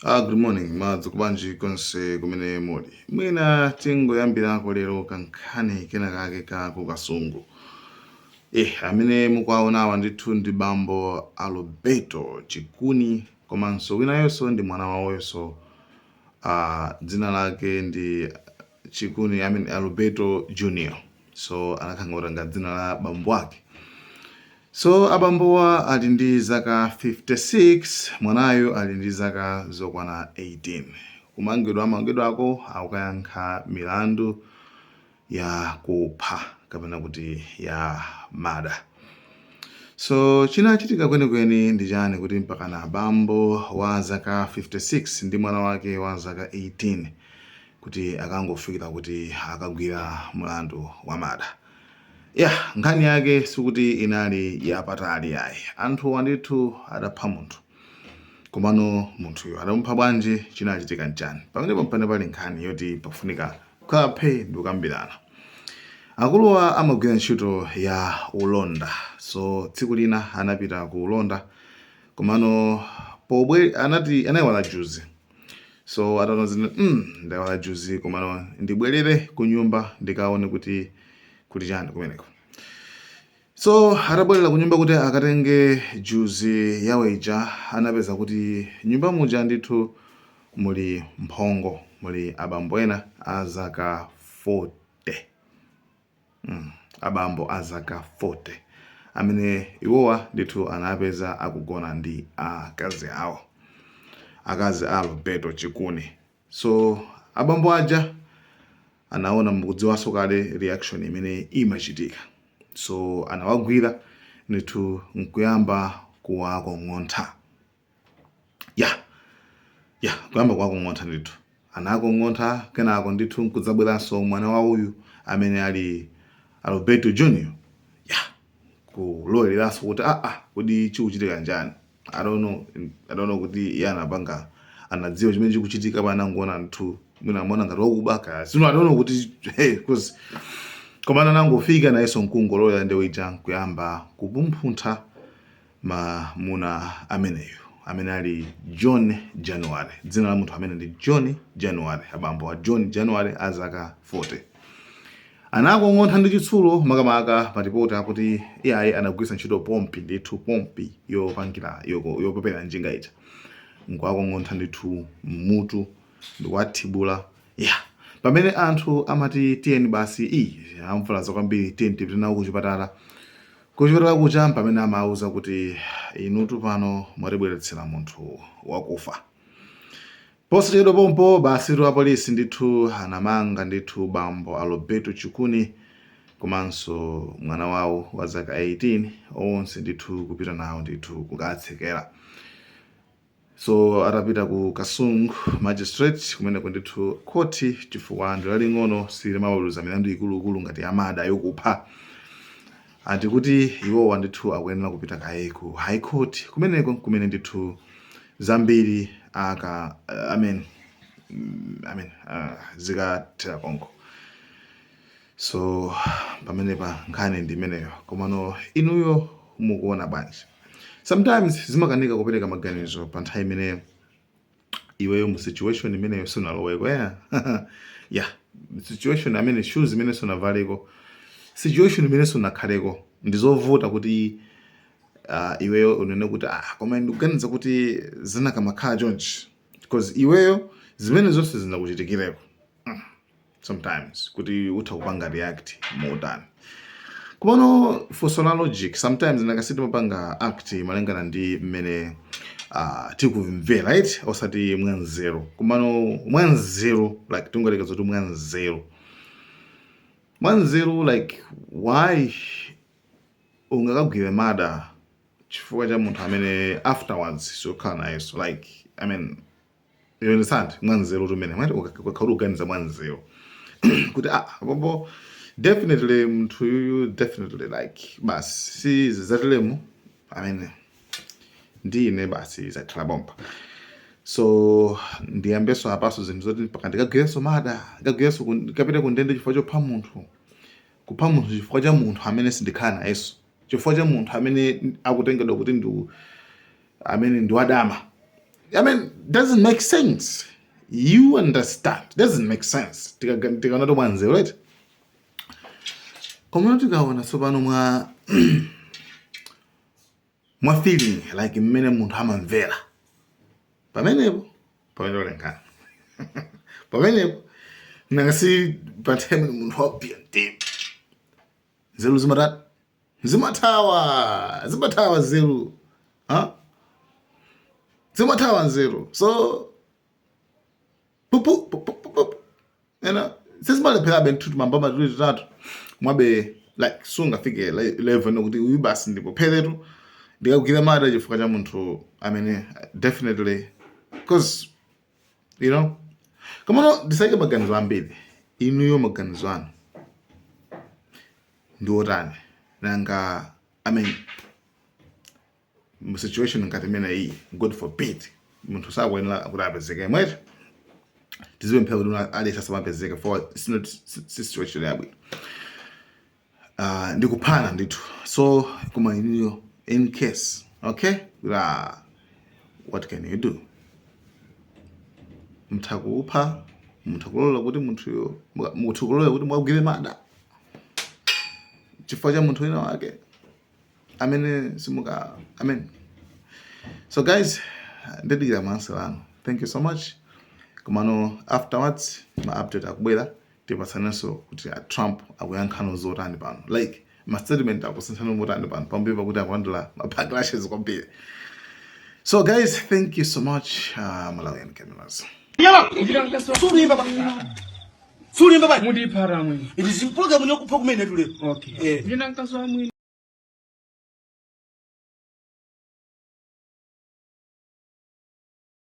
Good morning, madzuka bwanji konse kumene muli. Mwina tingoyambirako lero kankhani kena kake ka kukasungu. Amene mukuwaonawa ndithu ndi bambo Alberto Chikuni komanso winayonso ndi mwana wawonso, dzina lake ndi Chikuni, I mean Alberto Junior. So anakhala kutenga dzina la bambo ake. So abambowa ali ndi zaka 56, mwanayo ali ndi zaka zokwana 18. Kumangidwa amangidwako akukayankha milandu ya kupha kapena kuti ya murder. So chinachitika kwenikweni ndi chani kuti mpakana bambo wa zaka 56 ndi mwana wake wa zaka 18 kuti akangofikira kuti akagwira mlandu wa murder? Ya, nkhani yake sikuti inali yapatali yayi. Anthu andithu adapha munthu, komano munthuyo adamupha bwanji? Chinachitika nchani pamenepo? Mpane pali nkhani yoti pafunika kukhala phe ndi kukambirana. Akuluwa amagwira ntchito ya ulonda. So tsiku lina anapita ku ulonda, komano pobwe anati anayiwala juzi. So ataona zina, ndayiwala juzi, komano ndibwerere ku nyumba ndikaone kuti kuli chani kumeneko." So atabwerera ku nyumba kuti akatenge juzi yawo ija, anapeza kuti nyumba muja ndithu muli mphongo, muli abambo ena a zaka 40, abambo a zaka 40 amene iwowa ndithu anapeza akugona ndi akazi awo, akazi a Alberto Chikuni. So abambo aja anaona, mukudziwanso kale reaction imene imachitika. So anawagwira ndithu nkuyamba kuwakong'ontha. Ya, kuyamba kuwakong'ontha ndithu, anakong'ontha. Kenako ndithu nkudzabweranso mwana wa uyu amene ali Alberto Junior, ya, kulowereranso kuti kodi chikuchitika njani? I don't know, I don't know kuti iye anapanga, anadziwa chimene chikuchitika pa anangoona ndithu, mwina amaona ngati wakuba kaya sino, I don't know kuti, hey, 'cause komana anangofika nayenso nkungolowera ndewu ija nkuyamba kupumphuntha mamuna ameneyo amene ali John January. Dzina la munthu amene ndi John January. Abambo a John January a zaka 40 anakong'ontha ndi chitsulo. Makamaka maripoti akuti iyayi, anagwiritsa ntchito pompi ndithu, pompi yopangira yopopera njinga ija, nkuwakong'ontha ndithu mmutu ndikuwathibula. Ya, pamene anthu amati tiyeni basi, iyi amvulaza kwambiri, tiyeni tipite nawo kuchipatala. Kuchipatala kucha pamene amauza kuti inutu pano mwatibweretsera munthu wakufa. Posachedwa pompo basi apolisi ndithu anamanga ndithu bambo Alberto Chikuni komanso mwana wawo wa zaka 18, onse ndithu kupita nawo ndithu kukatsekera. So atapita ku Kasungu Magistrate, kumeneko ndithu khoti, chifukwa ndi laling'ono, silimaweruza milandu ikuluikulu ngati ya murder, yokupha, ati kuti iwowa ndithu akuyenera kupita kaye ku High Court. Kumeneko kumene ndithu zambiri aka, I mean, I mean, zikathera konko. So pamenepa nkhani ndi imeneyo. Komano inuyo mukuona bwanji? Sometimes zimakanika kupereka maganizo pa nthawi imene iweyo mu situation imeneyo sunaloweko. Yeah, situation amene, shoes imene sunavaleko, situation imene sunakhaleko, ndizovuta kuti iweyo unene kuti koma ndikuganiza kuti zinakamakhala chonchi, because iweyo zimene zonse zinakuchitikireko. Sometimes kuti utha kupanga react motani? Komano funso la logic, sometimes nakasi timapanga act malingana ndi mmene tikumvera, right? Osati mwanzeru. Komano mwanzeru, like tingaleka zoti mwanzeru, mwanzeru, like why ungakagwire murder chifukwa cha munthu amene afterwards sokhala nayenso? Like, I mean, you understand? Mwanzeru tumene mwati ukakhala uganiza mwanzeru kuti popo definitely munthu yuyu, definitely, like basi si zatilemu amene ndine basi zakhala bomba. So ndiyambeso apaso zinthu zoti mpaka ndikagwirenso murder, ndikagwirenso ndikapite kundende chifukwa chopha munthu, kupha munthu chifukwa cha munthu amene sindikhala nayenso, chifukwa cha munthu amene akutengedwa kuti ndi amene ndi wadama. I mean, doesn't make sense. You understand? Doesn't make sense. Tikaona to mwanzeru, right? Koma tikaona tsopano mwa feeling, like mmene munthu amamvera pamenepo, pamene olenkhana pamenepo, nangasi pa nthawi imene munthu wapya mtima, nzeru zimatani? Zimathawa nzeru, huh? Zimathawa nzeru. So pupu pupu pupu ena sizimalepherabe nthutu mambama tiwiri titatu mwabe, like sungafike level nokuti uyu basi ndipo pheretu ndikagwira mada chifukwa cha munthu amene definitely, because komano ndisaike maganizo ambiri. Inuyo maganizo anu ndi otani? Nanga, I mean, mu situation ngati imene iyi, God forbid, munthu sakuyenera kuti apezeke mwete, tizipemphera kuti aliyense asamapezeke, for it's not situation yabwino. Ndikuphana ndithu. So koma inuyo, in case, okay, what can you do? Mutha kupha, mutha kulola kuti munthuyo, mutha kulola kuti mwagwire mada chifukwa cha munthu wina wake amene simuka, I mean. So guys, ndidikira ma answer anu. Thank you so much. Komano afterwards ma update akubwera, tipatsanenso kuti a Trump akuyankhano zotani pano, like ma statement akusinthana motani pano pambuyo pakuti akulandira ma backlashes kwambiri. So guys, thank you so much. Malawian Cameras. Nyama. Sulimba ba. Sulimba ba. Mundipha ramwini. It is program yokupha kumene tulero. Okay. Eh. Ndina mkazi wa mwini.